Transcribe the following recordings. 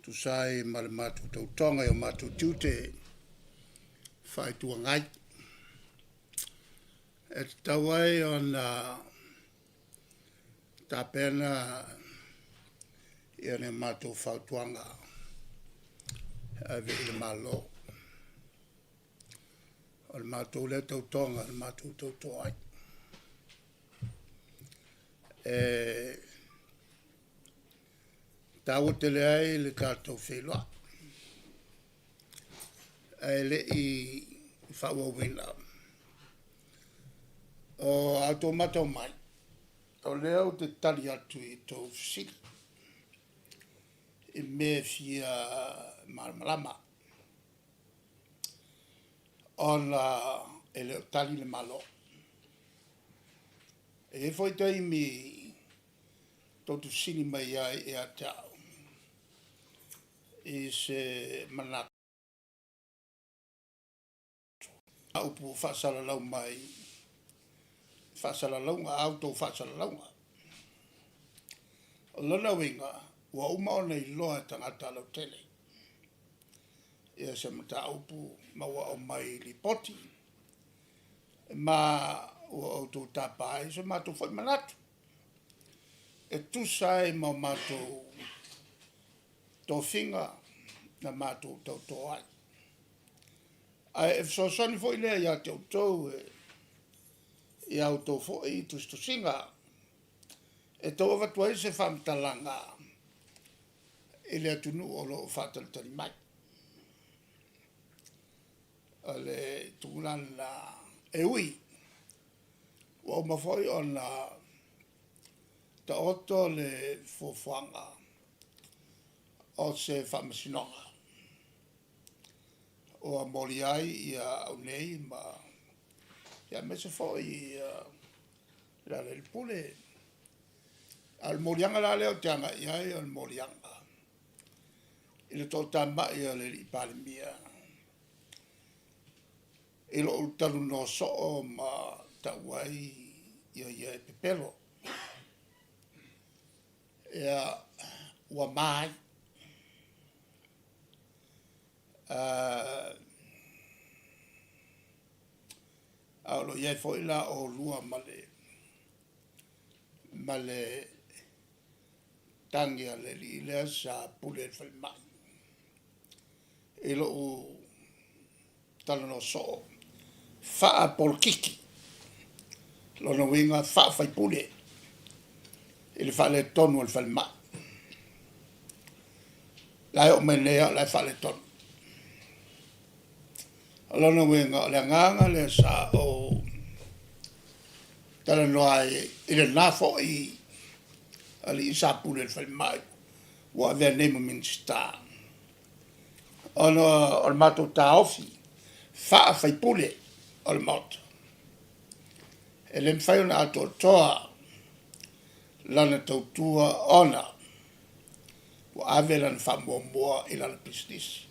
Tusa ai ma le matou tautoga i o matou tiute faa-Itu Agai, e tatau ai ona tapena ni a matou fautuaga e ave i le Malo. O le matou lea tautoga na matou tauto ai. E taua tele ai le tatou feiloai, ae le i faaauauina, o a outou matau mai, o lea ou te tali atu i a outou fesili i mea e fia malamalama, ona e le o tali le Malo. E i ai foi taimi tou te fesili mai ai ia te au i se manatu, mataupu ua faasalalau mai i faasalalauga, a outou faasalalauga. O lona uiga, ua uma ona iloa e tagata lautele ia se mataupu ma ua aumai i lipoti ma ua outou tapa ai so matou foi manatu e tusa ai ma o matou tofiga na matou tauto ai. Ae fesoasoani foi lea ia te outou i a outou foi tusitusiga e tau avatu ai se faamatalaga i le atunuu o lo o faatalitali mai. O le tulaga lena, e ui ua uma foi ona taoto le fuafuaga o se faamasinoga ua molia ai ia au nei ma, aemaise foi Lealailepule. A o le moliaga la lea ou te agai i ai o le moliaga i le toatamai a le Palemia i lou talanoa soo ma tau ai ia e pepelo. Ia, ua ma ai. A o lo o i ai foi la oulua ma le tagi a le alii lea sa pule i le falemai i lou talanoa soo faapolokiki, o lona uiga faa-faipule i le faaletonu o le falemai. O la e oo mai nei lava o la e faaletonu. O lona uiga o le agaga lea sa ou talanoa ai i lena foi alii sa pule i le falemai ua avea nei ma Minisita, ona o le matou taofi faa-faipule o le Maota, e le mafai ona atoatoa lana tautua ona ua ave lana faamuamua i lana pisinisi.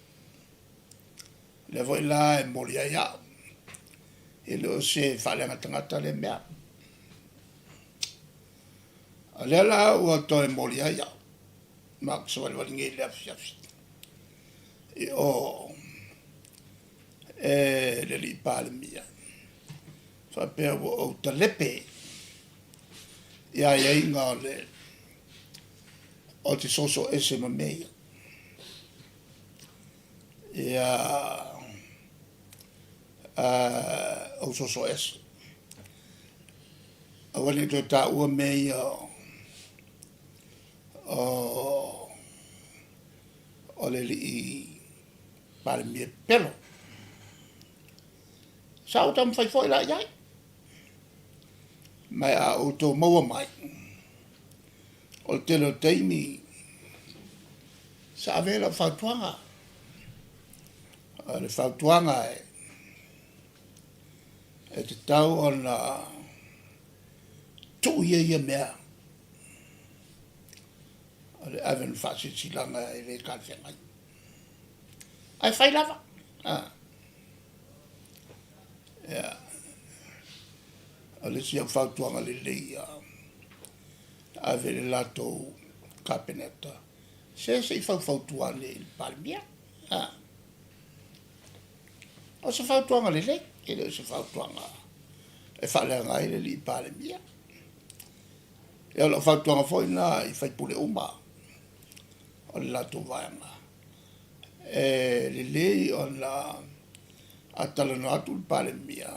O lea foi la e momoli ai au, e le o se faaleaga tagata lea mea. O lea la ua toe moli ai au, ma ou te savalivali nei i le afiafi i o e le alii Palemia, faapea ua ou talepe ia aiaiga o le ou te soso ese ma mea ia. Ia ou soso ese, aua ne i toe taua mea ia o le alii Palemia pepelo. Sa ou taumafai foi la i ai, ma a outou maua mai, o le tele o taimi sa ave ai lau fautuaga. O le fautuaga e tatau ona tuu ia ia mea o le ave o ni faasilasilaga e le talafeagai. Ae fai lava. Ia, o le isi au fautuaga lelei ia, ave i le latou Kapeneta. Se se i faufautua ane i le Palemia. A. O se fautuaga lelei, e le o se fautuaga e faaleaga ai le alii Palemia. Ia o lau fautuaga foi lena i sui usufono uma o le latou vaega, e lelei ona a talanoa atu le Palemia,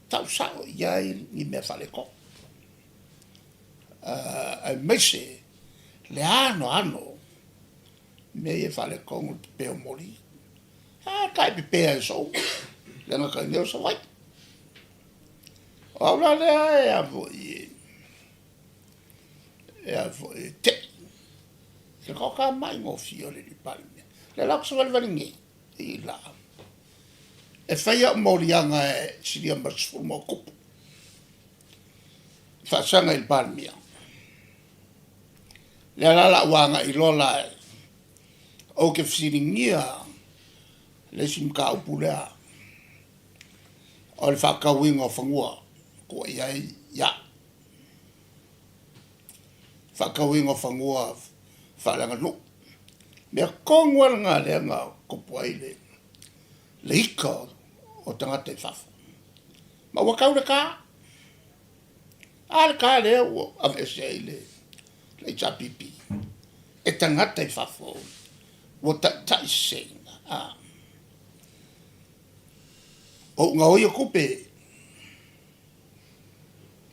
tau sao i ai ni mea faaletonu, aemaise le anoano o mea ia e faaletonu, le pepe o moli. A ta e pepe lava i aso uma, leaga ta inei o Savaii. O au la lea e a foi e a foi e tei i le toatamai gofie o le alii Palemia. O lea la ou te savalivali nei i i la e fai au moliaga e silia ma le 10+, e faasaga i le Palemia. O lea la o le a ou agai loa la ou te fesiligia le isi mataupu lea o le faatauina o fanua ua i ai au, faatauina o fanua faaleaganuu. O le mea tonu lava lena lea na tupu ai le ita o tagata i fafo, ma ua tau le ta. A le ta lea ua aveese ai le HRPP e tagata i fafo ua taitai seseina. A. O ou gaoia tupe,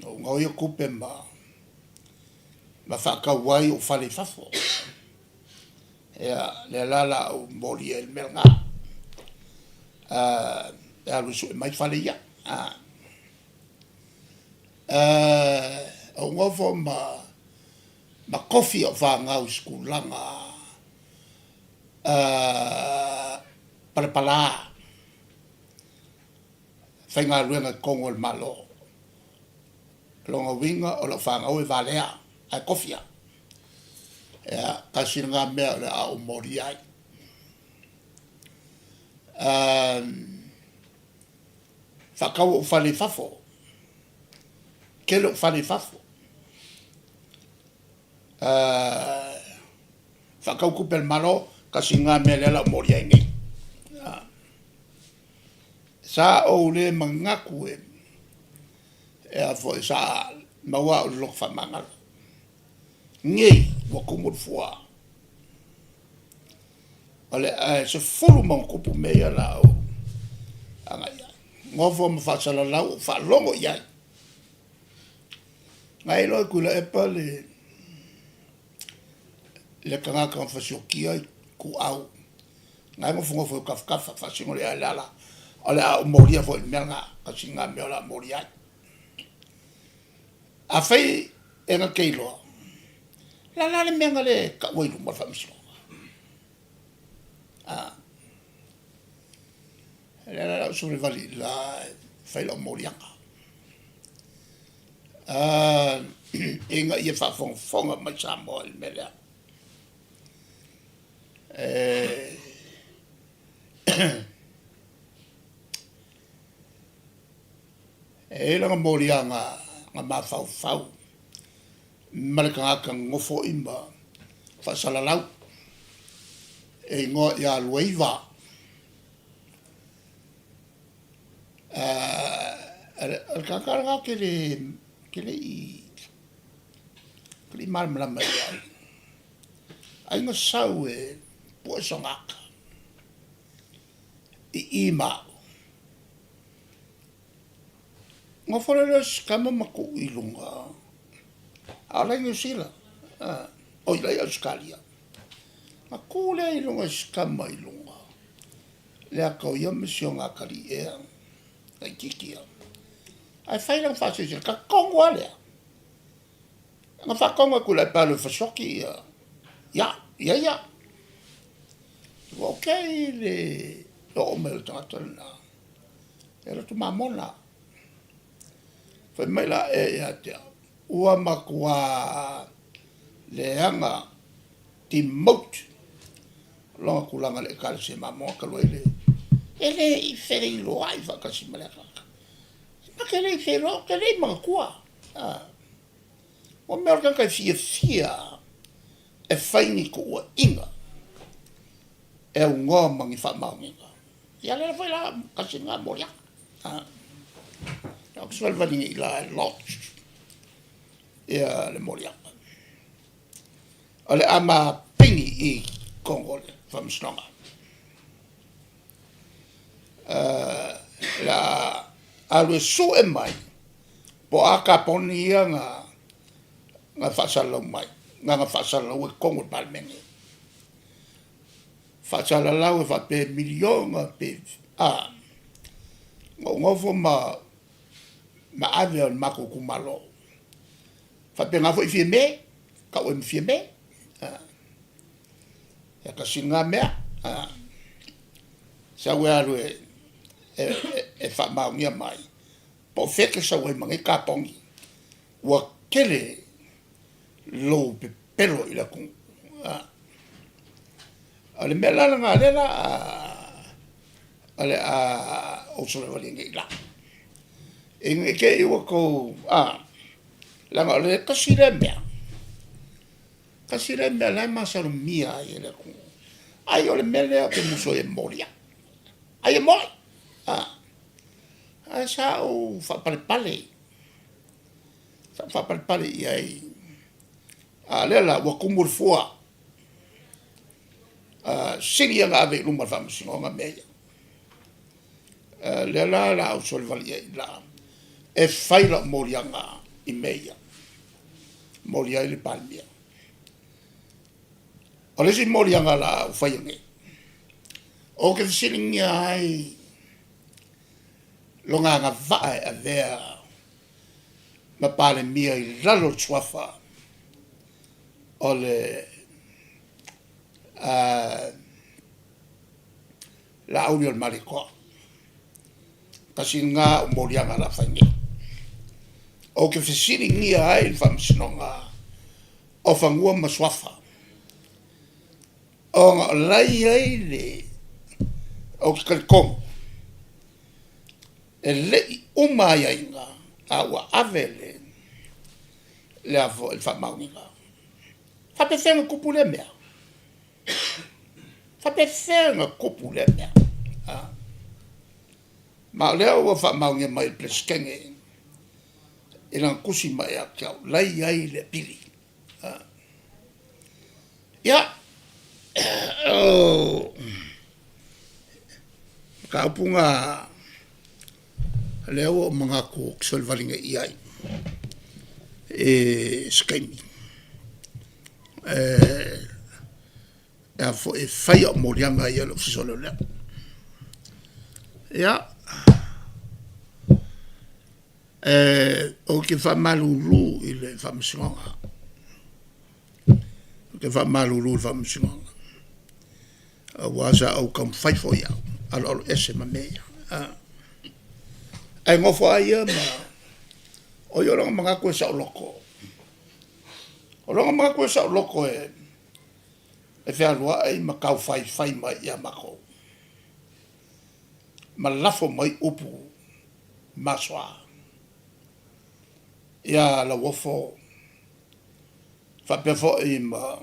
o ou gaoia tupe ma ma faatau ai ou fale i fafo. Ia, lea la o le a ou molia ai le mea lena, e alu e sue mai fale ia. Ou nofo ma ma tofi au fanau i se tulaga palapala faigaluega i totonu o le Malo. O lona uiga o lau fanau e valea ae tofi au. Ia, tasi lena mea o le a ou molia ai. Faatau ou fale i fafo, tele ou fale i fafo. Faatau tupe a le Malo, tasi lena mea lea o le a ou molia ai nei. Sa ou le manatu e a foi, sa maua au i le loto faamagalo. Nei ua tumu le fua. O le 10+ mea ia o le a ou agai i ai. Nofo ma faasalalau, ou faalogo i ai. Na iloa e Tuilaepa le tagata na fasiokia ituau, na e nofonofo i ou tafatafa, faasino i le ea Leala, o le a ou molia foi i le mea lena, tasi lena mea o le a ou molia ai. Afai e na te iloa, o le a la le mea na le taua ai i luma o le faamasinoga? A, o lea la o le a ou savalivali i ila e fai lau moliaga, ina ia faafogafoga mai Samoa i le mea lea. E i ai lana moliaga na mafaufau ma le tagata nonofo i ma faasalalau e igoa ia Luaiva. O le tagata lena ou te le, ou te le i malamalama i ai, ai na sau e pue sona ata i i ma au. Nofo loa lea o si tama ma tuu i luga, a o la e i Niu Sila, oi la e i Ausetalia. Ona tu lea i luga o si tama i luga le ata o ia ma si ona atalii ea, laitiiti ia. Ae fai lana faasilasilaga, talitonu lava lea, na faatonu atu i le alu e fasioti ia ia ia. Ua okay le oo mai o le tagata lena, e alu atu mamona. Fai mai la ea ia te au, ua matua leaga demote lona tulaga i le Ekalesia Mamona talu ai le e le i feiloai faatasi ma lea tagata. Ma te le i feiloai, ou te le i manatua. Ua mea o le tagata e fiafia. e fai ni tuuaiga e aunoa ma ni faamaoniga. Ia lea foi la tasi lena moliaga. Ou te valivali nei la e lodge ia le moliaga. O le a mapini i totonu o le Faamasinoga. O le a alu e sue mai po o a kaponi ia na faasalalau mai, na na faasalalaua i totonu o le Palemene. Faasalalau e faapea e miliona pe a? Na ou nofo ma ave o le matou itumalo, faapena foi Fiame, tau ai ma Fiame. Ia tasi lena mea, sau e alu e faamaonia mai po o fea e te sau ai ma nei kaponi, ua tele lou pepelo i le atunuu. O le mea la lena o lea la o le a ou salevali ai nei la, ina ne i te i ua outou leaga o le tasi lea mea, tasi lea mea o la e masalomia ai e le atunuu, ai o le mea lea ou te musu ai e momoli au, ai e moni. Ae sa ou faapalepale, sa ou faapalepale i ai, a o lea la ua tumu le fua, sili ia ona ave i luma o le Faamasinoga mea ia. O lea la o le a ou solevali i ai i ina e fai lau moliaga i mea ia, molia ai le Palemia. O le isi moliaga o le a ou faia nei, ou te fesiligia ai lona agavaa e avea ma Palemia i lalo o le Suafa o le Laaulialemalietoa. Tasi lena au moliaga o le a fai nei. Ou te fesiligia ai le Faamasinoga o Fanua ma Suafa, ona o la e i ai le, ou te talitonu e le i uma aiaiga a ua ave le faamaoniga. E faapefea ona tupu lea mea? Faapefea ona tupu lea mea? Ma o lea ua faamaonia mai e le Peresetene i lana tusi mai ia te au, la e i ai le apili. Ia, o mataupu na lea ua ou manatu ou te solevali nei i ai i se taimi e fai au moliaga ia i le Ofisa o Leoleo. Ia, ou te faamalulu i le Faamasinoga, ou te faamalulu i le Faamasinoga, aua sa ou taumafai foi au e aloalo ese ma mea ia, ae nofo lava ia ma, o ia o lona manatu e saoloto, o lona manatu e saoloto e fealuai ma taufaifai mai ia matou, ma lafo mai upu masoa ia Lauofo faapea foi ma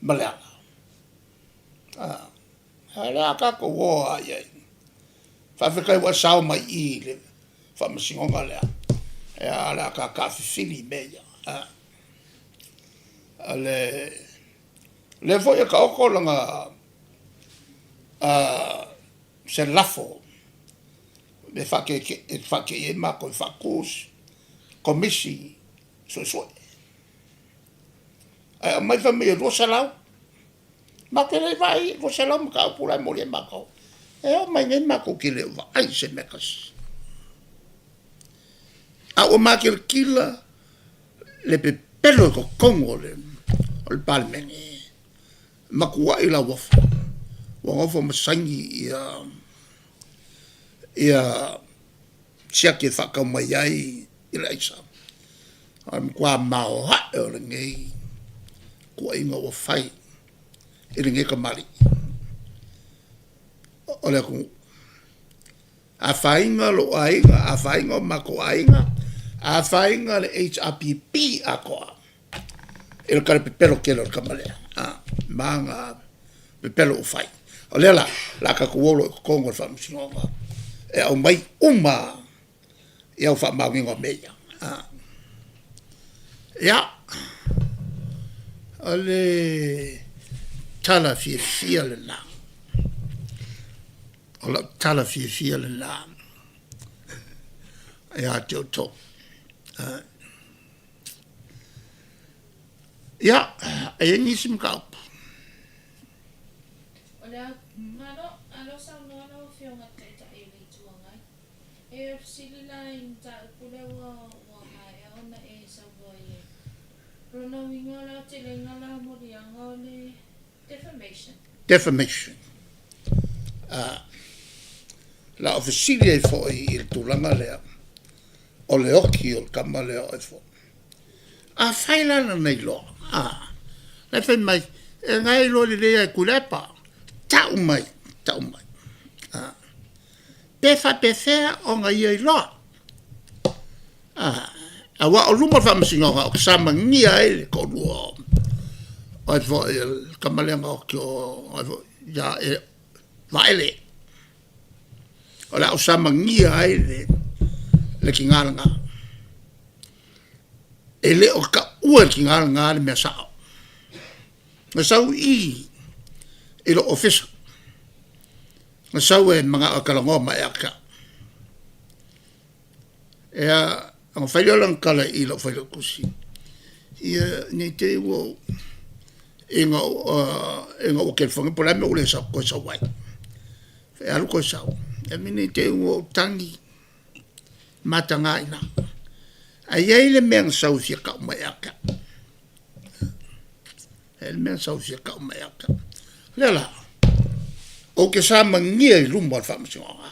Leala. A o le a tatou o lava i ai. Faafetai ua e sao mai i i le faamasinoga lea, ae o le a ta taafifili i mea ia. O lea foi e taoto lana se lafo e faateia ai matou e faatu se Komisi Suesue. Ae aumai fai mai e 200, matou te le i vaai i le 200 mataupu la e molia e matou. E oo mai nei matou te le o vaai i se mea e tasi. A ua makilatila le pepelo i totonu o le Palemene, matuai Lauofo, ua nofo ma saini siaki e faatau mai ai le aisa. O le matua maoae o lenei tuuaiga ua fai i lenei tamalii o le atunuu. Afaina lou aiga, afaina o matou aiga, afaina le HRPP atoa. I le talepepelo tele o le tama lea, a, ma ana pepelo ua fai. O lea la, o le a tatou o loa i totonu o le Faamasinoga e aumai uma i au faamaoniga o mea ia. Ia, o le tala fiafia lena, o lau tala fiafia lena ia te outou. Ia, e i ai nisi mataupu? O le a, malo, malo saunoa lau Afioga i le Taitai o le Itu Agai. E, o le fesili la i mataupu lea ua, ua maea ona e saunoa i ai. O lona uiga o le aotelega la o moliaga o le defamation. Defamation. La o fesili ai foi i le tulaga lea o le oti o le tama lea o Efo. Afai la na na iloa, a, la e fai mai, e na e iloa lelei lava e Tuilaepa, tau mai, tau mai, a, pe faapefea ona ia iloa? A, aua o luma o le faamasinoga ou te samania ai le toalua o ai foi o le tama lea na oti o ai foi ia Vaele. O le a ou samania ai le tina lena. E le o taua e le tina lena le mea sao. Na sau i i i lou ofisa, na sau e manao e talanoa mai ia te au. Ia, ona fai lea o lana tala i lou failautusi, ia ne i te i ua ou ina ua telefoni po o le a le mea ua le toe sau ai. E alu toe sau, ne i te i ua ou tagi mataga i ina. Ae i ai le mea na sau e fia tau mai ia te au. E i ai le mea na sau e fia tau mai ia te au. O lea la, ou te samania i luma o le faamasinoga,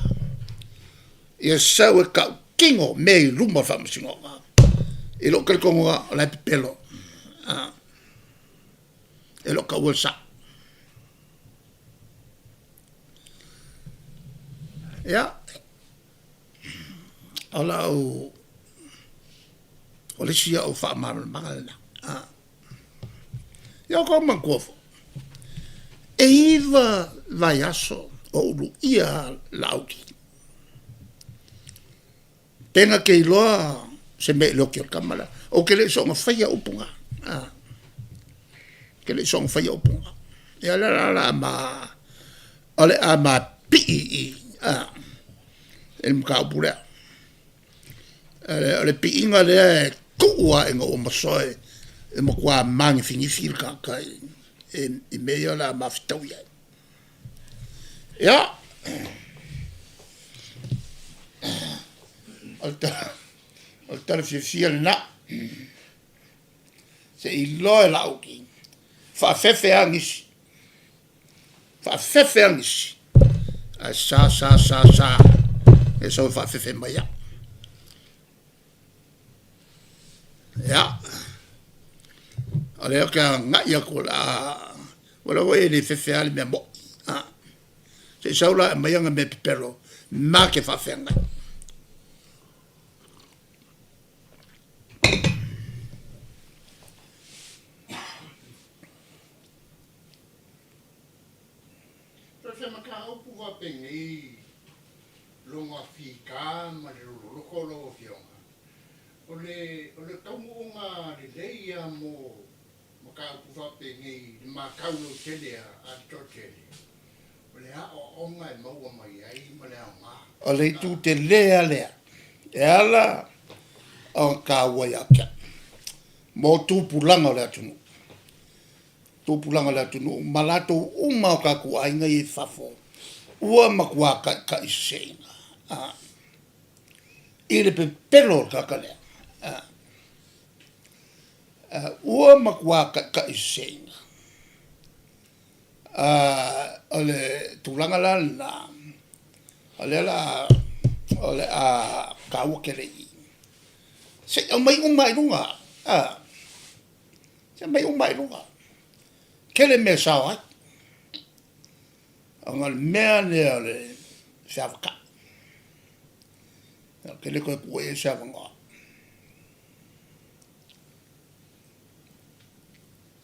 ia sau e tautino mea i luma o le faamasinoga, i lou talitonuga o la e pepelo, e le o taua le sao. Ia, o lau, o le isi au faamalamalamaga lena. Ia outou manatua foi, e 9 vaiaso o ou luia Laauli, pe na te iloa se mea i le oti o le tama lea. Ou te le i soona faia upu na, ou te le i soona faia upu na. Ia o lea la o le a ma, o le a ma pii i i i le mataupu lea. O le piiga lea e tuu lava ina ua masoe, e matua magifinifi le tagata i mea ia o le a ma fetaui ai. Ia, o le tala fiafia lena, se i iloa e Laauli, faafefe lava nisi, faafefe lava nisi, ae sa sa sa sa e sau e faafefe mai au. Ia, o lea ou te agai atu o le a, ua iloa foi e le fefe lava le mea moni. A, se i sau la e aumai ana mea pepelo ma te faafeagai. So se mataupu faapenei lona fita ma le lololoto lau Afioga, o le o le taunuuga lelei ia mo mataupu faapenei i le matau lautele a le toatele, o le aoaoga e maua mai ai ma le aoga. O le itu tele lava lea e ala ona taua ia te au mo tupulaga o le atunuu. Tupulaga o le atunuu ma latou uma o tatou aiga ia i fafo ua matua taitaiseseina i le pepelo o le tagata lea. Ua matua taitaiseseina. O le tulaga la lena, o lea la o le a taua tele i i. Se i aumai uma lava i luga, se i aumai uma lava i luga. Tele mea e sao ai, ona o le mea lea o le feavatai. Ou te le toe tuua i ai se avanoa.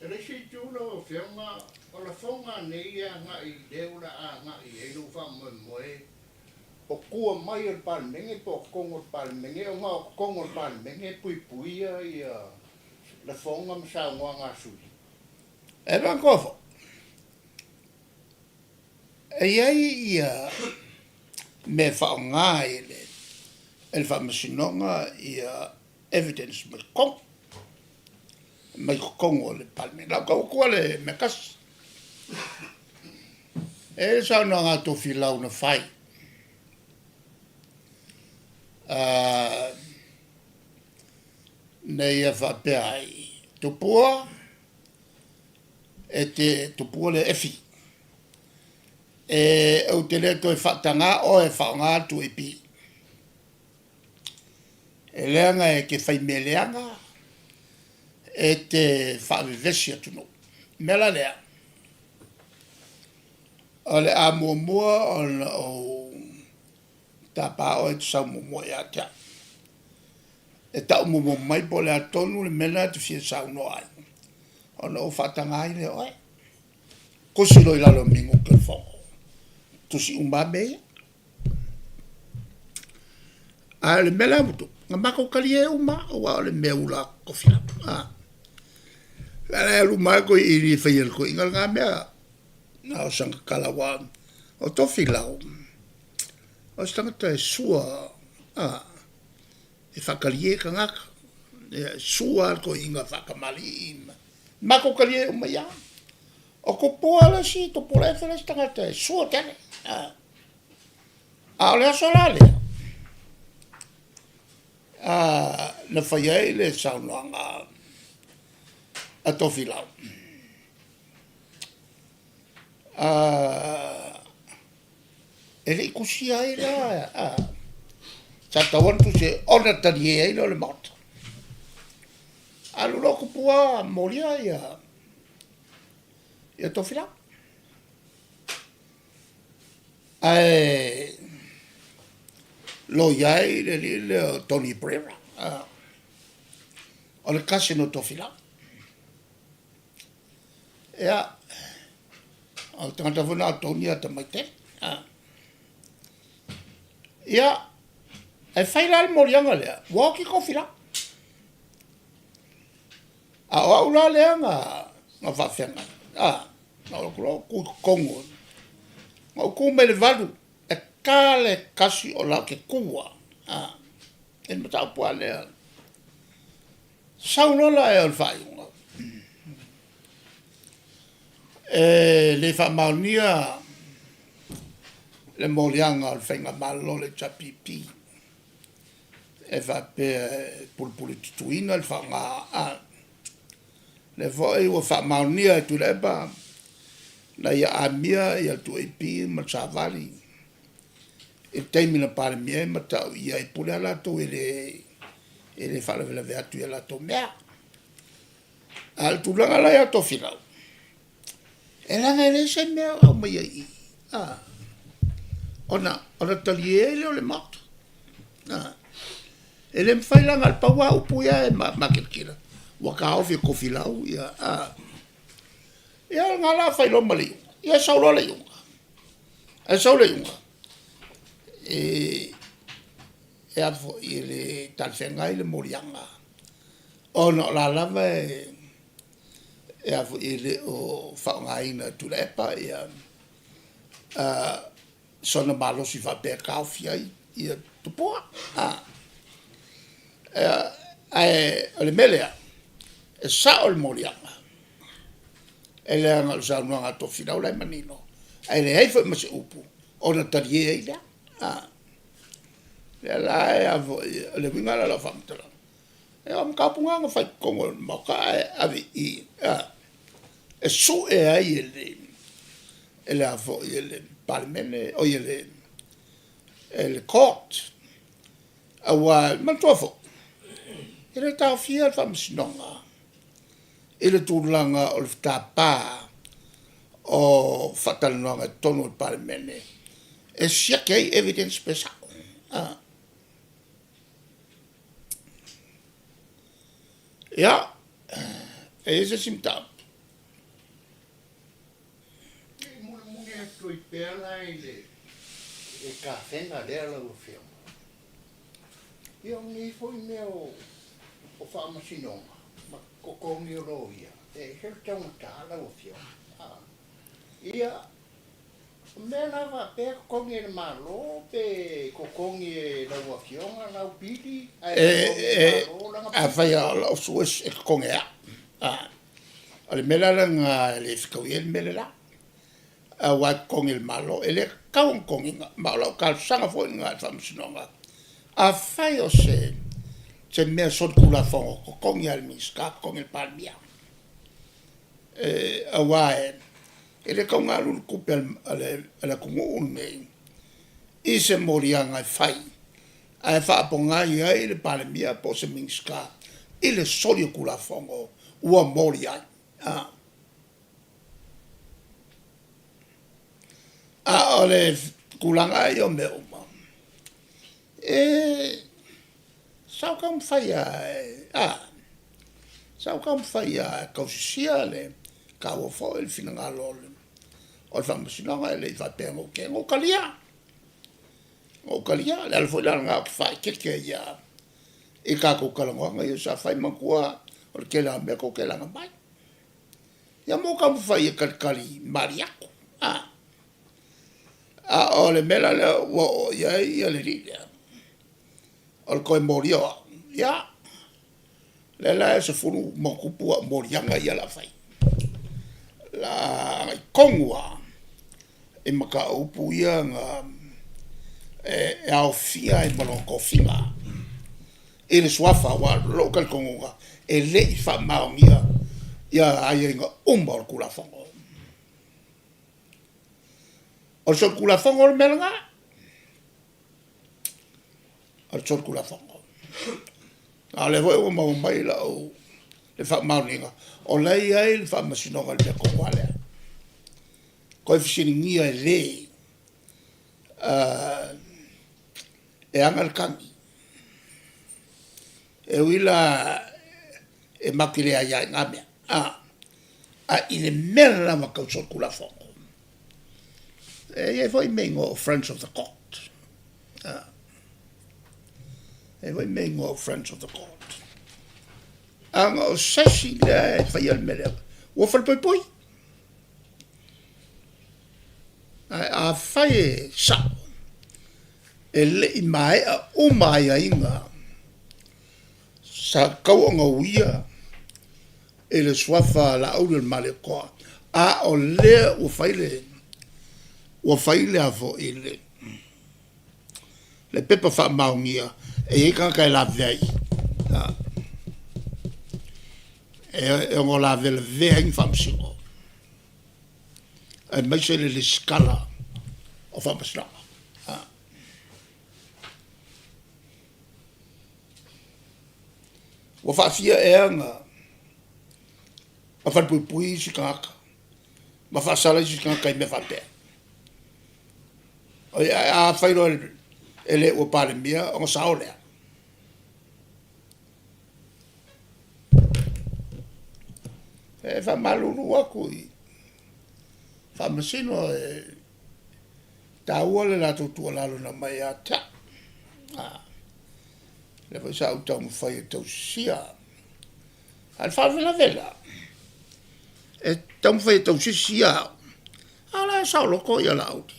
O le isi itu lau Afioga, o lafoga nei e agai i lea o le a agai i ai lou faamoemoe, o tua mai o le Palemene po o totonu o le Palemene, ona o totonu o le Palemene e puipuia ia lafoga ma saunoaga a sui usufono. E manatua foi, e i ai ia mea e faaaoga ai e le Faamasinoga ia evidence mai totonu, mai totonu o le Palemene. O le a ou tau atua le mea tasi. E i ai le saunoaga a Tofilau na fai, na ia faapea ai, Tupua, e te tupua lea Efi, e ou te le toe faatagā oe e faaaoga le 2AP. E leaga e te fai mea leaga, e te faavevesi atunuu. O le mea la lea, o le a muamua ona ou tapa oe e te sau muamua ia te au. E tau muamua mai po o le a tonu le mea lena e te fia saunoa ai, ona ou faataga ai lea o oe. Tusi loa i lalo o minute o le fono, tusi uma lava mea ia. Ae o le mea la ua tupu, na matou talie uma lava, aua o le mea ula a Tofilau. A la e alu uma lava le toeaina e faia e le toeaina lena mea. Na o sana tala aua o Tofilau, o se tagata e sua, a, e faatalie tagata, e sua lava le toeaina faatamalii ma matou talie uma i ai. O Tupua le isi, Tupuola-efe le isi tagata e sua tele. A, a o le aso la lea, na fai ai le saunoaga a Tofilau, e le i tusia ai la, a, sa tatau lava ona tusi ona talie ai lea o le Maota. Alu loa Tupua molia ia ia Tofilau. Ae loia ai le alii lea o Tony Pereira, o le cousin o Tofilau. Ia, o le tagata foi lena o Tony e atamai tele. Ia, ae fai la le moliaga lea, ua oti Tofilau. A o au la lea na faafeagai, na ou alu atu loa ou tu i totonu, na ou tu mai le 8, e ta le 1 o la ou te tu lava, i le mataupu lava lea. Sau loa la o le faaiuga, e le faamaonia le moliaga o le Faigamalo a le HRPP e faapea e pulepuletutuina le faaaoga, a o lea foi ua faamaonia e Tuilaepa na ia amia le 2AP ma le Savali i le taimi na Palemia ai ma tau i ai, e pule lava latou e le faalavelave atu i a latou mea. A o le tulaga la ia Tofilau, e leaga e leai se mea o aumaia i i, a, ona talie ai lea o le Maota. A, e le mafai la na o le pau lava upu ia e makilikila, ua taofi e Tofilau ia, a. Ia o lena la fai loa ma le iuga. Ia sau loa le iuga, ae sau le iuga, e a foi, e le talafeagai le moliaga ona o la lava e a foi, e le o faaaogaina e Tuilaepa ia sona malosi faapea e taofi ai ia Tupua. Ae o le mea lea, e sao le moliaga, e leaga o le saunoaga a Tofilau la e manino, ae leai foi ma se upu ona talie ai lea. O lea la e a foi, o le uiga lea o lau faamatalaga, o mataupu na na fai i totonu o le Maota ae ave i i e sue ai e le a foi e le Palemene, oi e le Court. Aua manatua foi, e le taofia le Faamasinoga i le tulaga o le tapa o faatalanoaga i totonu o le Palemene e siaki ai evidence pe sao. Ia, e i ai se isi mataupu? pea la i le tafega lea lau Afioga, ia o nei foi mea o faamasinoga ma totogi o loia, e ese le taugata lau Afioga. Ia, o mea la faapea e totogi e le Malo pe totogi e lau Afioga lau pili ae totogi e le Malo lana pili? Afai o lau source e totogi e au. O le mea la lena e le fetaui ai le mea le la, aua e totogi e le Malo, e le tatau ona totogiina. Ma o lau talosaga foi lena i le Faamasinoga, afai o se mea solitulafono, totogi lava e le Minisita, totogi e le Palemia. Aua e le tatau ona alu le tupe a le atunuu lenei i se moliaga e fai ae faapogai ai le Palemia po o se Minisita i le soli o Tulafono ua molia ai. A o le tulaga ia o mea uma, e sa ou taumafai lava sa ou taumafai lava e tausisia le taua foi le finagalo o le Faamasinoga, e le i faapea na ou teena, na ou talia, na ou talia. O le ala foi la lena ou te faaeteete ai lava i tatou talanoaga ia sa fai. Manatua o le tele lava o mea tou te laga mai. Ia ma ou taumafai e talitali malie atu. A o le mea la lea ua oo i ai le alii lea, o le toe molia o au, ia, lea la e 10+ au moliaga ia o le a fai. O le a agai tonu lava i mataupu ia na e aofia ai ma lona tofiga i le suafa, aua o lou talitonuga e le i faamaonia ia aiaiga uma o le Tulafono. O le solitulafono le mea lena, o le solitulafono. A o lea foi ua maua mai lau le faamaoniga o la e i ai le faamasinoga i le mea tonu lava lea. Toe fesiligia e le e ana le tagi. E ui la e matou te le aia i na mea, ae i le mea lava tau solitulafono, e i ai foi mea e igoa o Friends of the Court. E i ai foi mea e igoa o Friends of the Court. Ana o se isi lea e faia le mea lea, ua falepoipoi. Ae afai e sao, e le i maea uma aiaiga sa tatau ona uia i le suafa Laauliolemalietoa, a o lea ua fai le ua fai le a foi le le pepa faamaonia e i ai tagata e lavevea ai e ono lavelavea ai ni faamasino aemaise le lesitala o faamasinoga. Ua faafia ea na falepuipui isi tagata ma faasala isi tagata i mea faapea? Ae afai loa e le ua Palemia ona sao lea. E faamalulu atu i Faamasino e taua le latou tuualalo na aumai ia te au. Lea foi sa ou taumafai e tausisia. A o le faalavelave la, e taumafai e tausisi ia au, a o la e saoloto ia Laauli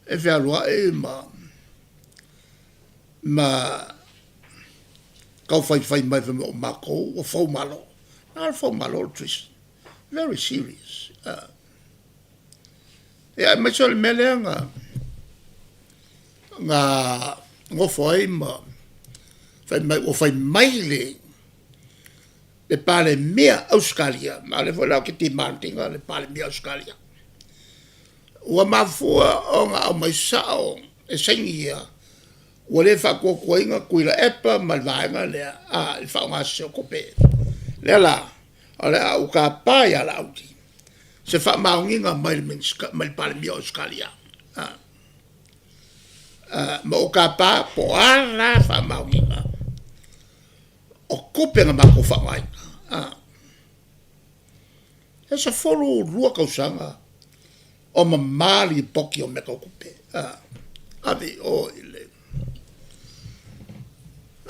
e fealuai ma tau faifai mai fai mai o matou ua fou malo. Na o le fou malo le treason. Very serious. Ia aemaise o le mea lea na nofo ai ma fai mai ua fai mai le Palemia Ausetalia, ma o lea foi la ou te demand ina le Palemia Ausetalia, ua mafua ona aumai sao e saini ia ua le faatuatuaina Tuilaepa ma le vaega lea i le faaaoga sese o tupe. O lea la o le a ou tapa ia Laauli se faamaoniga mai le Minisita, mai le Palemia o Ausetalia, ma ou tapa po o a la faamaoniga o tupe na matou faaaogaina. E 12 tausaga. O mama lipoti o mea tau tupe, a, ave i o i le,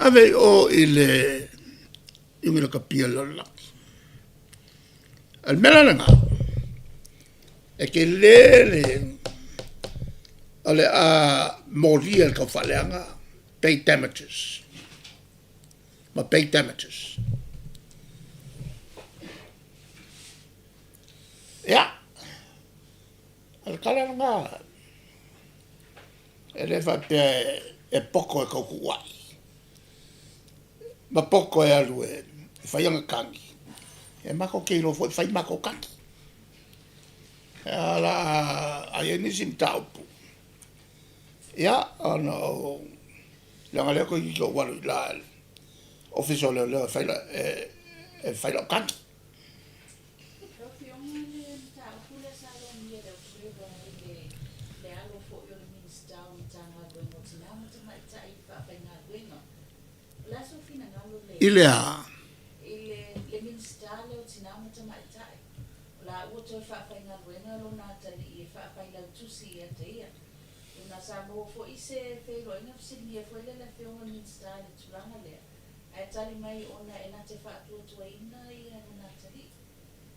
ave i o i le Iuni Lakapi a le Lalolagi. A o le mea la lena, e tele le, o le a molia e le taufaaleaga pay damages ma pay damages. Ia, o le tala lena, e le faapea e poto e tau tuuai, ma poto e alu e fai ana tagi, e matou te iloa foi fai matou tagi. A o le a i ai nisi mataupu, ia ona ou, leaga o lea toeitiiti ou alu i ila i le Ofisa o Leoleo e fai lau tagi. Lau Afioga i le mataupu lea sa logia e le Observer i le alo foi o le Minisita o Matagaluega o Tina ma Tamaitai i le faafaigaluega. O le a sou finagalo le I le a? I le le Minisita lea o Tina ma Tamaitai. O la ua toe faafaigaluega lona atalii e faafailautusi ia te ia. Ona sa maua foi se feiloaiga fesiligia foi lea e le Afioga i le Minisita i le tulaga lea. Ae tali mai ona e na te faatuatuaina ia lona atalii.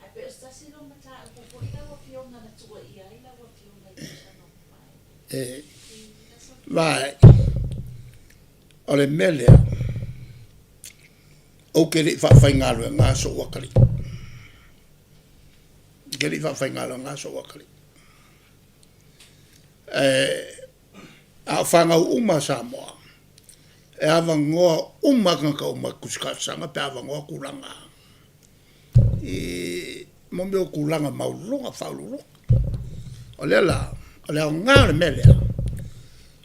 Ae pei o se tasi lea o mataupu foi lau Afioga na tuuaia ai lau Afioga i tausaga ua mavae. E vaai, o le mea lea, ou te le i faafaigaluega sou atalii. Ou te le i faafaigaluega sou atalii. Ae a o fanau uma a Samoa, e avanoa uma lava tagata uma e tusi talosaga pe avanoa tulaga i mo mea o tulaga maualuluga, faauluuluga. O lea la, o le aoga o le mea lea,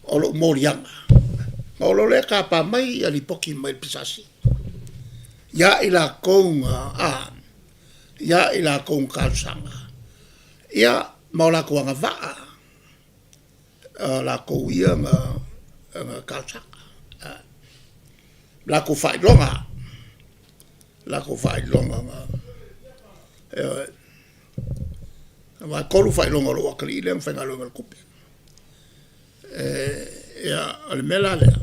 o lou moliaga, ona ou loa lea tapa mai ia lipoti mai le PSC ia i latou na ia i latou na talosaga, ia ma o latou agavaa, o latou ia na talosaga, latou faailoga, latou faailoga na, ioe. Aua e 3 faailoga o lou atalii lea na faigaluega i le tupe. Ia, o le mea la lea,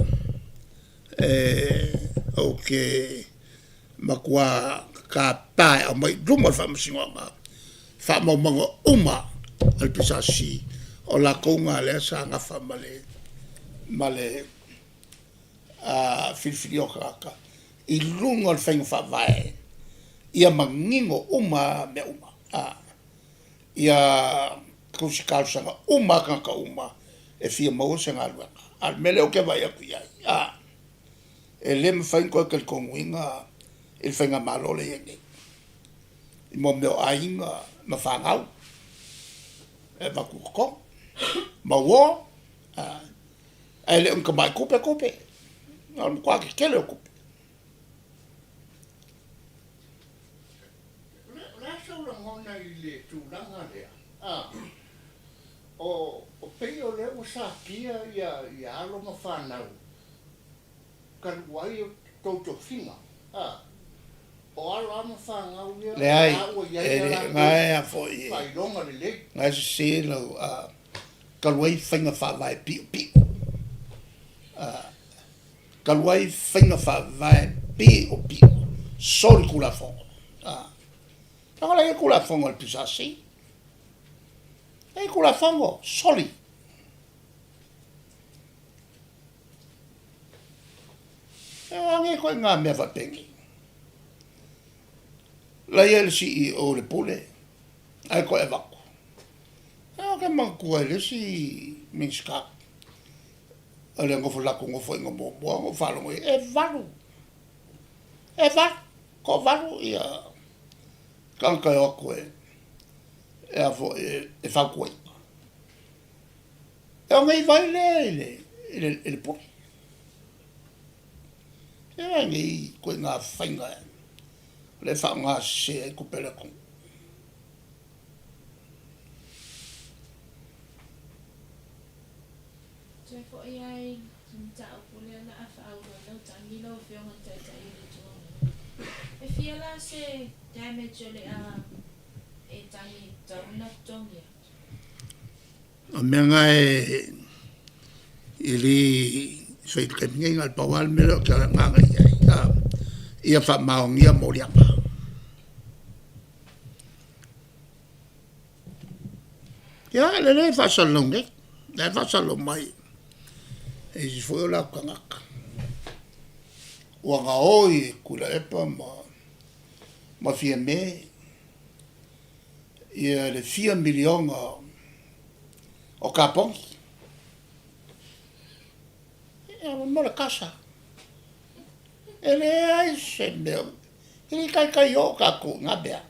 ou te matua tapa e aumai i luma o le Faamasinoga faamaumauga uma a le PSC o latou na lea sa nafa ma le filifilia o tagata i luga o le faiga faavae ia manino uma lava mea uma, ia tusi talosaga uma lava tagata uma e fia maua se galuega. A o le mea lea ou te vaai atu i ai, e le mafai ona toe talitonuina i le Faigamalo lea e i ai nei, i mea o aiga ma fanau e avatu i totonu ma uo, ae le o ni tamai tupe tupe, o le matua tetele o tupe. O le a sou lagona i le tulaga lea? O pei o lea ua satia ia alo ma fanau talu ai o tou tofiga, o alo lava ma fanau ia o Leai, la ua i ai e a le, latou na e foi e, faailoga lelei. na e sese lau, talu ai faiga faavae piopio, talu ai faiga faavae piopio, soli Tulafono. Leaga o la e i ai Tulafono a le PSC, e i ai Tulafono, soli. E o a nei ituaiga mea faapenei? La e i ai le CEO i le Pule, ae toe avatu. E ou te manatua i le isi Minisita o le nofo latou nofoaiga muamua na ou faalogo i ai, e 8, e 8, toavalu ia tagata e o atu e a foi e fautuaina. E 69 ai lea i le i le pule. E a nei ituaiga faiga o lea e faaaoga sese ai tupe a le atunuu. Toe foi lava i le mataupu lea o le a faaauau lau tagi lau Afioga i le Taitai o le Itu Agai. E fia la se damage o le a e tagi tatau ona totogi atu? O mea na e e le fai i le taimi nei, na o le pau lava le mea lea ou te agaga i ai, ia faamaonia moliaga. Ia, lelei e faasalalau nei, la e faasalalau mai e isi foi o latou tagata. Ua gaoi e Tuilaepa ma Fiame ia le fia miliona o kaponi. Ia, mo le kasa. E leai se mea, e le taitai oo tatou i na mea.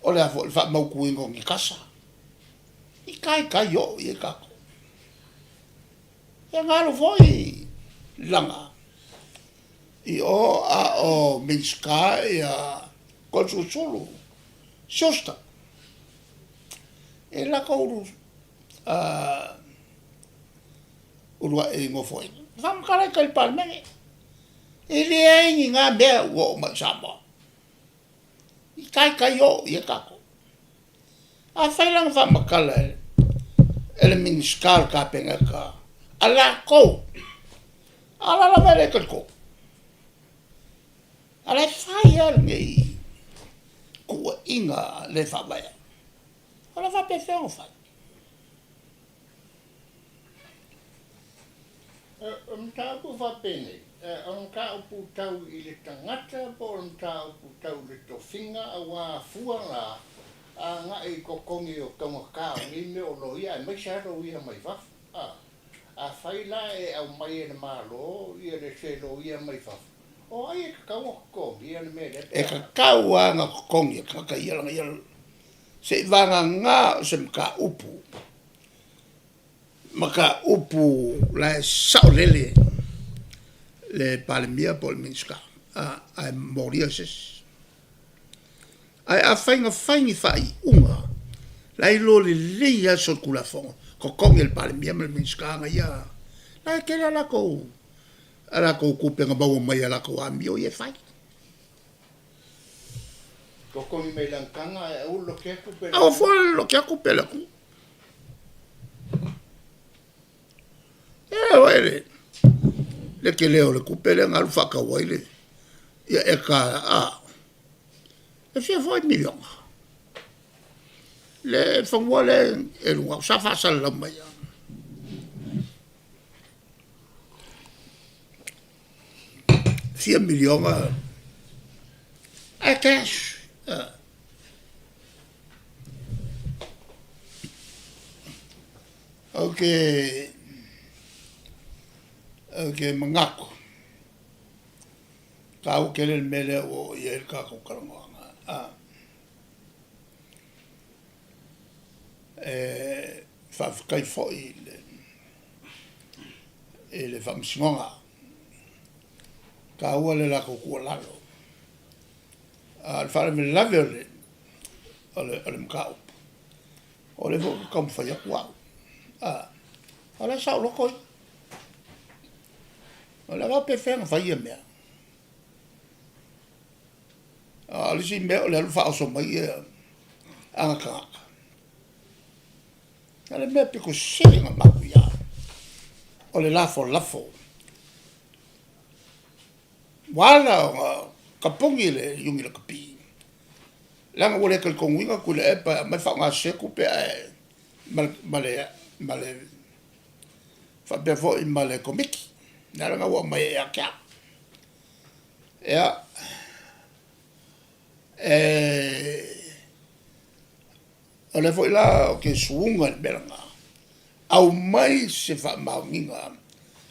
O le a foi le faamautuina o ni kasa, i taitai oo i ai tatou. Ia na alu foi laga i o a o Minisita ia Toeolesulusulu Schuster i latou uluai nofoaiga. Faamatala i tai i le Palemene, e leai ni na mea ua oo mai i Samoa. I taitai oo i ai tatou. Afai la na faamatala e le Minisita o le Kapeneta a latou, a o la lava e le talitonu. A o la e fai lava lenei tuuaiga le faavaea. O le a faapefea ona fai? O le mataupu faapenei, o le mataupu tau i le tagata po o le mataupu tau i le tofiga aua fua la agai i totogi o taugata o nei mea o loia aemaise lava loia mai fafo. Afai la e aumai e le Malo ia le se loia mai fafo, o ai e tatau ona totogia le mea lea pe E a? tatau lava ona totogi e le tagata ia lana ia seiavagana o se mataupu mataupu la e saolele le Palemia po o le Minisita, ae molia e se isi. Ae afai na fai ni faaiuga la e iloa lelei lava solitulafono, totogi e le Palemia ma le Minisita ana ia, la e tele a latou a latou tupe na maua mai i a latou amio ia e fai. Totogi mai lana taga ae aua le lotea tupe a le Aua atunuu. foi le lotea tupe a le atunuu. E oi le le tele o le tupe lea na alu faatau ai le ia eka a e fia foi miliona le fanua lea e luga sa faasalalau mai lava. Fia miliona ae cash. Ou te ou te manatu taua tele le mea lea ua oo i ai le tatou talanoaga a e faafetai foi i le i le Faamasinoga. Taua le latou tuualalo. A o le faalavelave o le o le o le mataupu, o lea foi ou te taumafai atu au, a, o la e saoloto ia. O le a faapefea ona fai ia mea? A o le isi mea o le alu faaoso mai ia aga tagata. O le mea pito sili ona matuia, o le lafolafo. Ua ala ona tapuni le Iuni Lakapi, leaga ua le talitonuina Tuilaepa e aumai faaaoga sese tupe ae ma le ma le faapea foi ma le Komiti. O le ala lena ua aumai ai ia te au. Ia, e O lea foi la ou te suuga i le mea lena, aumai se faamaoniga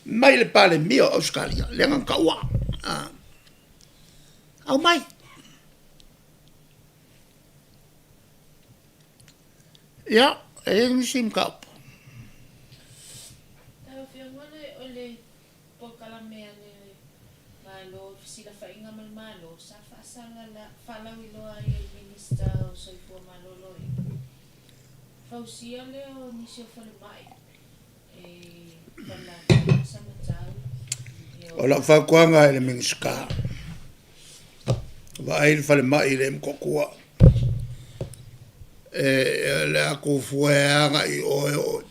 mai le Palemia o Ausetalia, lea na taua, aumai. Ia, e i ai nisi mataupu? Lau Afioga o le polokalame a le Malo, fesilafaiga ma le Malo, sa faasala faalauiloa ai e le Minisita o Soifua Maloloina, fausia lea o nisi o falemai i Falelatai ma Samatau. O lau fautuaga i le Minisita, vaai le falemai i le Motootua. E le a kou fua e agai i oe o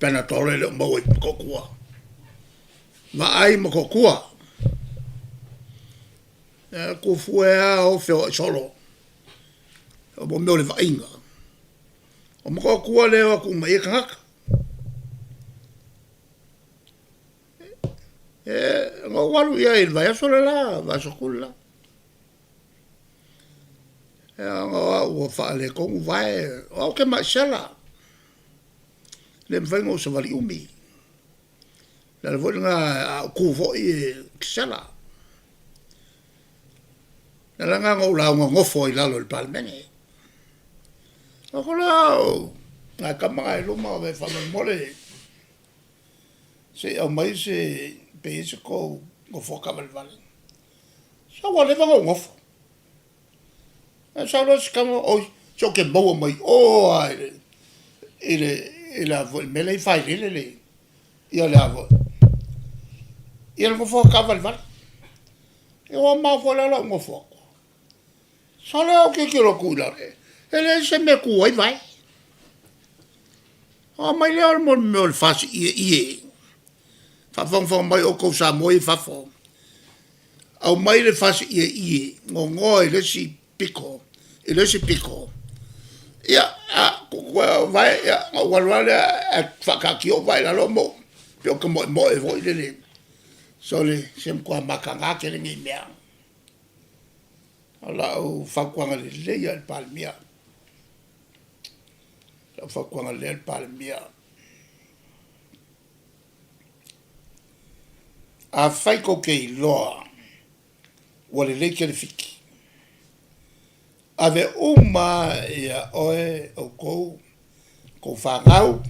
Panadol e le o maua i Motootua. Vaai Motootua. E a kou fua e a o feoai solo. O mo mea o le vaaiga. O Motootua le o atu uma i ai tagata. E, na ou alu i ai i le vaiaso le la, vaiaso atu le la. Ona o au ua faaletonu vae, o au ou te maisela, le mafai ona ou savali umi. O le ala foi lena, a ou tu foi e sela. O le ala lena na ou lauga nofo ai i lalo i le Palemene. O ko lea au, nai tama na i luma o faamolemole, se i aumai se, pe i ai se tou nofoa taavalevale. Sa ua leva ona ou nofo. Ae sau loa si tama, oi, se ou te maua mai o lava i le, i le, i le a foi, le mea lea e failele le, ia le a foi, ia le nofoa taavalevale. Ia ua mamao foi la lou nofo atu. Sau lea ou tilotilo atu i lalo, e leai se mea e tu ai vae. Ona aumai lea o le mea o le fasi ieie. Faafogafoga mai outou Samoa ia i fafo, aumai le fasi ieie nonoa i le isi pito i le isi pito, ia a vae, ia ona ou alu lava lea ae faataatia ou vae i lalo ma ou pei ou te moemoe foi lele. Sole, se matua mataga tele nei mea. O lau fautuaga lelei lava i le Palemia, lau fautuaga lelei i le Palemia, Afai tou te iloa ua lelei tele Fiti, ave uma ia oe, outou, tou fanau,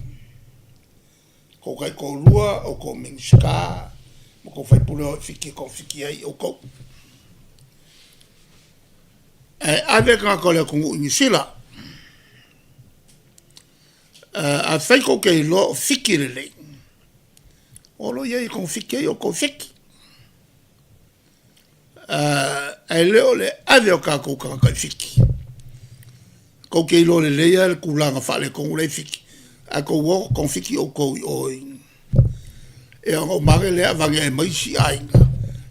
tou taitoalua, outou Minisita ma tou sui usufono e o i Fiti e togafiti ai outou. Ae ave tagata o le atunuu i Niu Sila. Afai tou te iloa o Fiti lelei, o lo o i ai e togafiti ai outou i Fiti. Ae le o le ave o tatou tagata i Fiti. Tou te iloa lelei lava le tulaga faaletonu la e i Fiti, ae tou o togafiti outou i o i ia ona uma ane lea aveane ai ma isi aiga.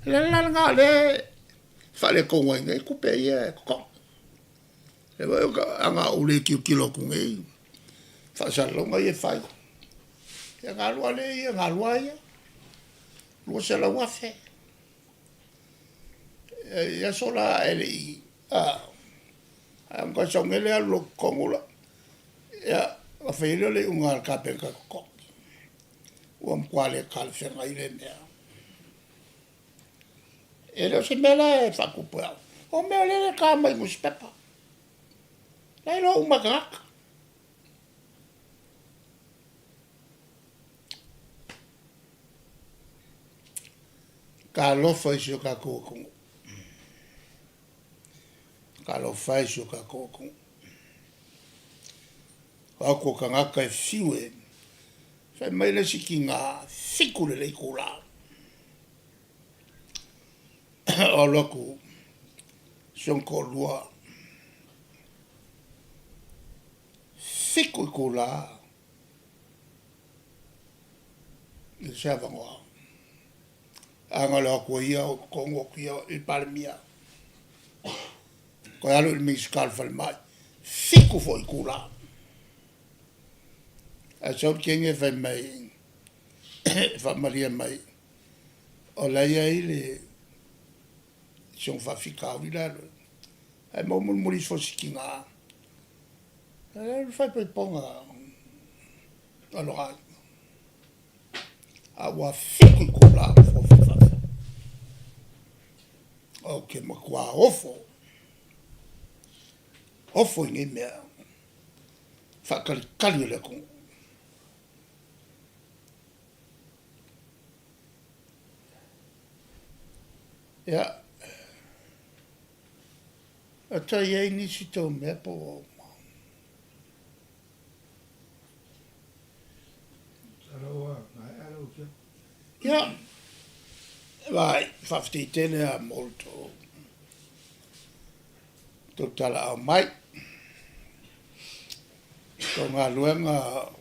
O le ala la lena o lea e faaletonu ai nei tupe ia e totogi. Ana ou le tilotilo atu nei faasalalauga ia e fai, ia ona alu lava lea ia, ona alu lava ia, $200,000. I aso la ae le i, a matua sau nei le alu i lou totogi la, ia, ona fai ai lea o le iuga a le Kapeneta e totogi. Ua matua le talafeagai lea mea. E le o se mea la e faatupu e au, o mea o lea e ta mai i nusipepa. La e iloa uma e tagata. Talofa i si o tatou atunuu. Talofa e i si o tatou atunuu. O atu o tagata e fiu e fai mai le isi tina fitu lelei itula. O alu atu si ona toalua fitu itula i se avanoa. A na o le o atu e ia o totonu atu ia i le Palemia. Toe alu i le Minisita o le Falemai, fitu foi itula. Ae sau le teine fai mai, faamalie mai, o la e i ai le si ona faafitauli la, ae maua mulimuli ifo si tina, e le faaipoipoga a lona aiga. A ua fitu itula o fofu i fafo. Ou te matua ofo, ofo i nei mea faatalitali o le atunuu. Ia, a toe i ai nisi tou mea po ua uma? Ia, vai, faafetai tele lava mo le tou, tou talaau mai. Tou galuega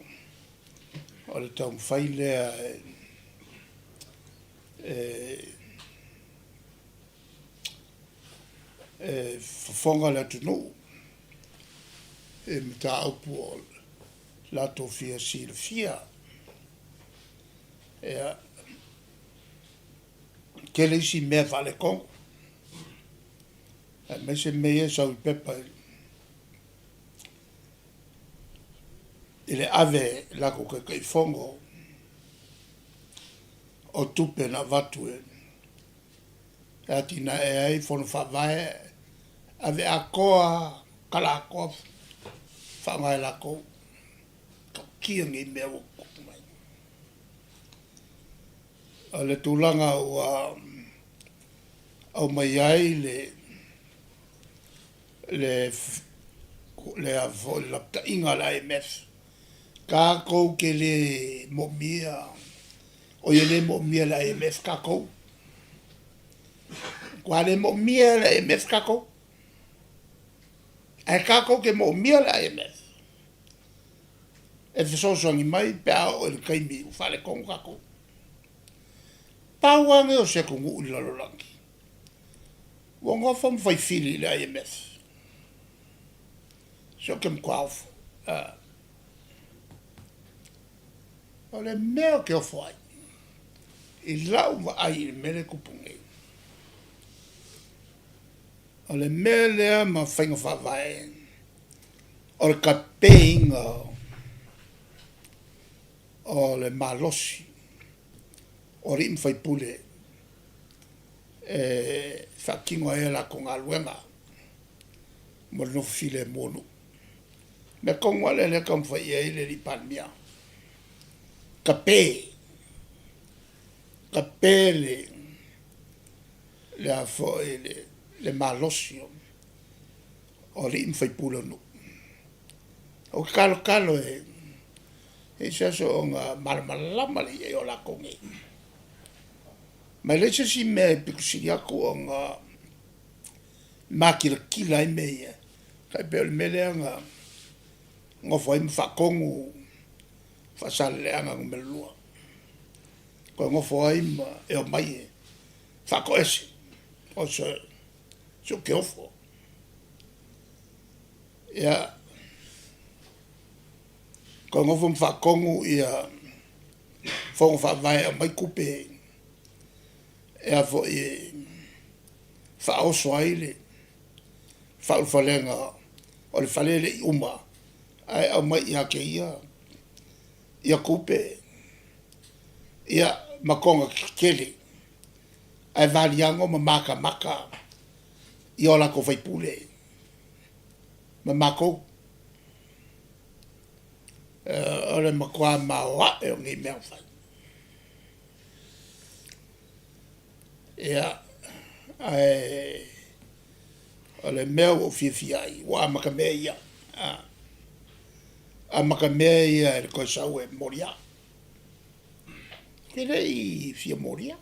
o le taumafai lea e fofoga le atunuu i mataupu o latou fia silafia. Ia, tele isi mea faaletonu, aemaise mea ia e sau i pepa i le ave e latou Taitaifono o tupe na avatu e atinae ai Fono Faavae, ave atoa, tala atoa faaaoga e latou. Tautia nei mea ua tutupu mai. O le tulaga ua aumai ai le le le a foi le lapataiga a le IMF, tatou te le moomia, oi e le moomia e le IMF tatou. Matua le moomia e le IMF tatou. Ae tatou te moomia le IMF e fesoasoani mai pe a oo i le taimi ua faaletonu tatou. Pau lava lenei o se atunuu i le lalolagi ua nofo ma fai fili i le IMF. Se ou te matua ofo. O le mea ou te ofo ai, i lau vaai i le mea lea e tupu nei, o le mea lea ma faiga faavae, o le tapeina o le malosi o alii ma faipule e faatino ai a latou galuega mo le nofo filemu o nuu. O le mea tonu lava lea o lea e taumafai i ai le alii Palemia, tape, tape le a foi le malosi o alii ma faipule o nuu. Ou te talotalo e i ai se aso ona malamalama lea i ai o latou nei. Ma e leai se isi mea e pito sili atu ona makilatila ai mea ia, tai pei o le mea lea na nofo ai ma faatonu Faasaleleaga Nu.2, toe nofo ai ma e omai e faatoese, o se ou te ofo. Ia, toe nofo ma faatonu ia Fono Faavae e aumai tupe e a foi e faaoso ai le faaulufalega o le fale e le i uma ae aumai ia te ia ia tupe, ia ma toga tetele ae valiago ma matamata ia o latou faipule ma matou. O le matua maoae o nei mea na fai. Ia, ae o le mea ua ou fiafia ai, ua amatamea ia, amatamea ia i le toe sau e molia. Ou te le i fia molia,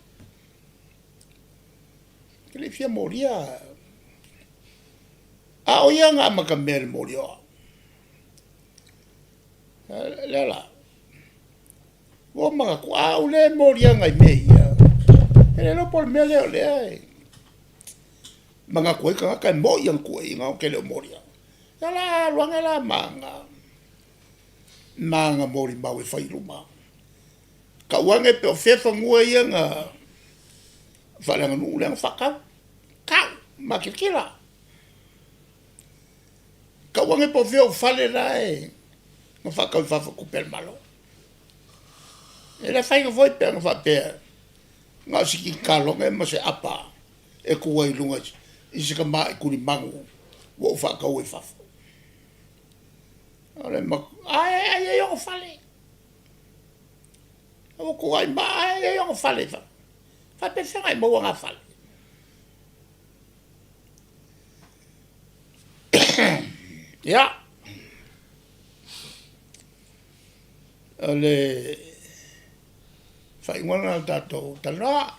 ou te le i fia molia. A o ia na amatamea i le molia o au? Leala, ua ou manatu, a ou le moliaga i mea ia, e le iloa po o le mea lea o lea e manatu ai tagata e moi ana tuuaiga ou te le o molia. Ia o le a alu ane la ma ana molimau e fai i luma. Tau ane po o fea fanua ia na faaleaganuu lea na faatau. Tau, makilikila. Tau ane po o fea ou fale la e na faatau i fafo i tupe a le Malo. E le afaina foi pe ana faapea na o si kitaloge ma se apa e tu ai i luga i se tamai tulimanu ua ou faataua i fafo. O le ae ai ai ona fale. Ua tuuai ma ae ai ona fale i fafo. Faapefea ona e maua na fale? Ia, o le faaiuga lena o le tatou talanoa.